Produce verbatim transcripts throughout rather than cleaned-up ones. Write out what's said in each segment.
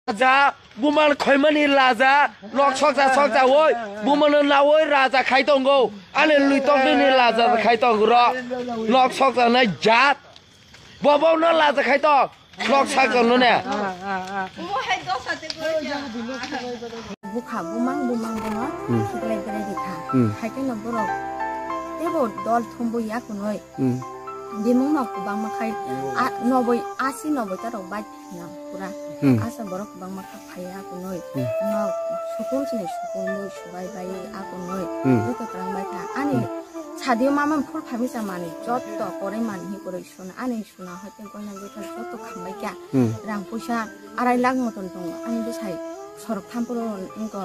Raja, buman khoimani raja, nok soksa soksa oi, bumano naoi raja khai tongo, ani luitokni raja khai tongo ro, nok soksa nai jat, bobo no raja khai tong, nok soksa no ne. Bukha bumang bumang bono Hmm. khiklai berai di kha. Hmm. Hai khe no borok tebo dol thumbo ya kunoi. Hmm. Bimung no kubangma khai a, noboi, asi noboi ta rok bai na pura. Hmm. Asa borok kubangma kha phai a kunoi. Hmm. No sukun sini sukun bo subai bai a kunoi. Hmm. Joto kwrang bai kha. Ani Hmm. sadio mama phul phami sa mani jotto kore mani hi kore suna ani suna hoite goina gothar jotto khambai kha. Hmm. Rang puisa arai lakh moton tongo. Ani bwsai sorok thampuro wngko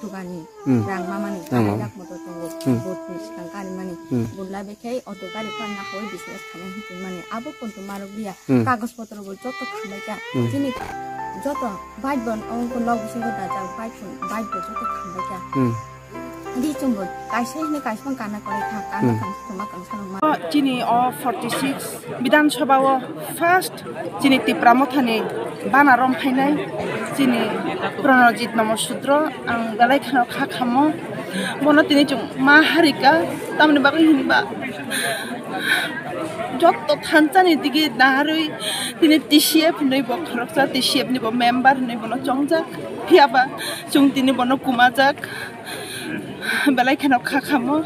dugani Hmm. rang mamani Rang arai mama. lakh moton tongo. Hmm. Botni swkang kari mani. Hmm. Bula bekhai auto gari panna hoi business khamai hinwi mani. Abo kuntu marok liya. Hmm. Kagoj potro bo joto khambai kha. Hmm. Chini joto bike bo wngko nok bisingo dajak bike bo, bike bo joto khambai kha. Hmm. Di chumbo kaisa hini kaisa kana korai kha, kana Hmm. kang suma kang sanang ma. Chini o forty six Bidhan Sabha o first chini Tipra Mothani bana rom phainai chini Pranajit Namo Sudro ang belai kheno kha khamo. Bono tini chwng ma harika, tamni bagwi hinba jotto thansa ni digi naharwi tini T C F hinwi bo khoroksa, T C F ni bo member hinwi bono chongjak. Phiyaba chwng tini bono kumajak. Belai kheno kha khamo.